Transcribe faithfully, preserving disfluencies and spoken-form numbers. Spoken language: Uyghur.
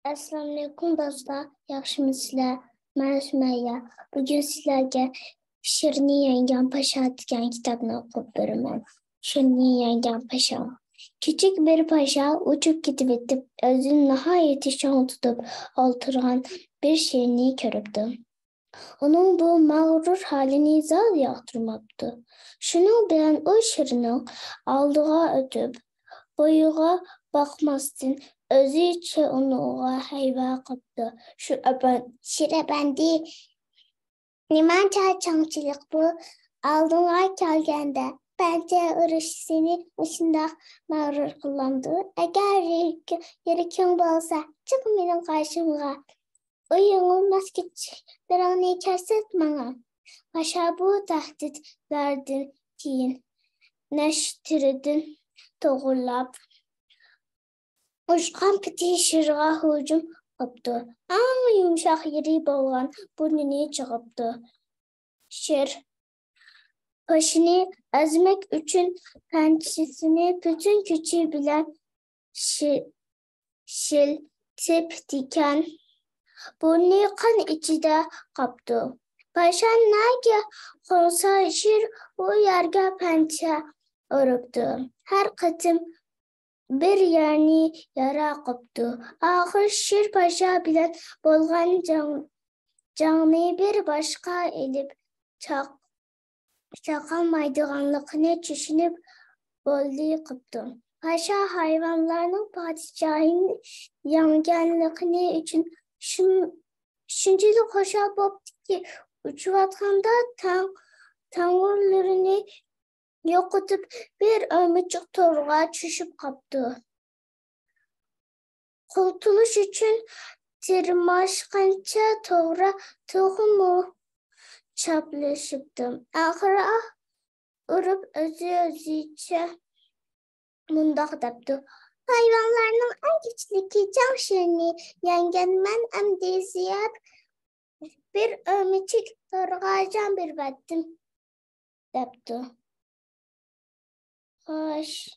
ئەسسالامۇئەلەيكۇم دوستلار، ياخشىمۇسىلەر؟ مەن سۈمەييە. بۈگۈن سىلەرگە شىرنى يەڭگەن پاشا دېگەن كىتابنى ئوقۇپ بېرىمەن. شىرنى يەڭگەن پاشا. كىچىك بىر پاشا ئۇچۇپ كېتىۋېتىپ، ئۆزىنى ناھايىتى چوڭ تۇتۇپ ئولتۇرغان بىر شىرنى كۆرۈپتۇ. ئۇنىڭ بۇ مەغرۇر ھالىنى زادى ياقتۇرماپتۇ. شۇنىڭ بىلەن ئۇ شىرنىڭ ئالدىغا ئۆتۈپ، بويىغا باقماستىن، ئۆزىچە ئۇنىڭغا ھەيۋە قىپتۇ. شىر ئەپەندى، شىر ئەپەندى، نېمانچە چاڭچىلىق بۇ! ئالدىڭغا كەلگەندە پەنچە ئۇرۇش سېنى مۇشۇنداق مەغرۇر قىلامدۇ؟ ئەگەر يۈرىكىڭ بولسا، چىق مېنىڭ قارشىمغا. ئۇ يېڭىلمەس كۈچلىرىڭنى كۆرسەت ماڭا. پاشا بۇ تەھدىتلەردىن كېيىن نەشتىرىدىن توغرىلاپ ئۇچقان پېتى شىرغا ھۇجۇم قىپتۇ. ئەڭ يۇمشاق يېرى بولغان بۇرنىنى چىقىپتۇ. شىر پاشىنى ئەزمەك ئۈچۈن پەنجىسىنى پۈتۈن كۈچى بىلەن شىلتىپتىكەن. بۇرنى قان ئىچىدە قاپتۇ. پاشا نەگە قونسا، شىر ئۇ يەرگە پەنجە ئۇرۇپتۇ. ھەر قېتىم بىر يەرنى يارا قىپتۇ. ئاخىر شىر پاشا بىلەن بولغان جەڭ، جەڭنى بىر باشقا ئېلىپ چاق، چاقالمايدىغانلىقىنى چۈشىنىپ بولدى قىپتۇ. پاشا ھايۋانلارنىڭ پادىشاھىنى يەڭگەنلىكىنى ئۈچۈن شۇن-، شۇنچىلىك خۇشال بوپتۇكى، ئۇچۇۋاتقاندا تاڭ، تاڭغۇلىرىنى يوقىتىپ، بىر ئۆمۈچۈك تورغا چۈشۈپ قاپتۇ. قۇتۇلۇش ئۈچۈن تىرماشقانچە تورغا تېخىمۇ چاپلىشىپتۇ. ئاخىرى ئاھ ئۇرۇپ، ئۆزى ئۆزىچە مۇنداق دەپتۇ: «ھايۋانلارنىڭ ئەڭ كۈچلۈكى جاڭ شىرنى يەڭگەنمەن، ئەمدى زىيادە بىر ئۆمۈچۈك تورغا جان بېرىۋەتتىم» دەپتۇ. خوش.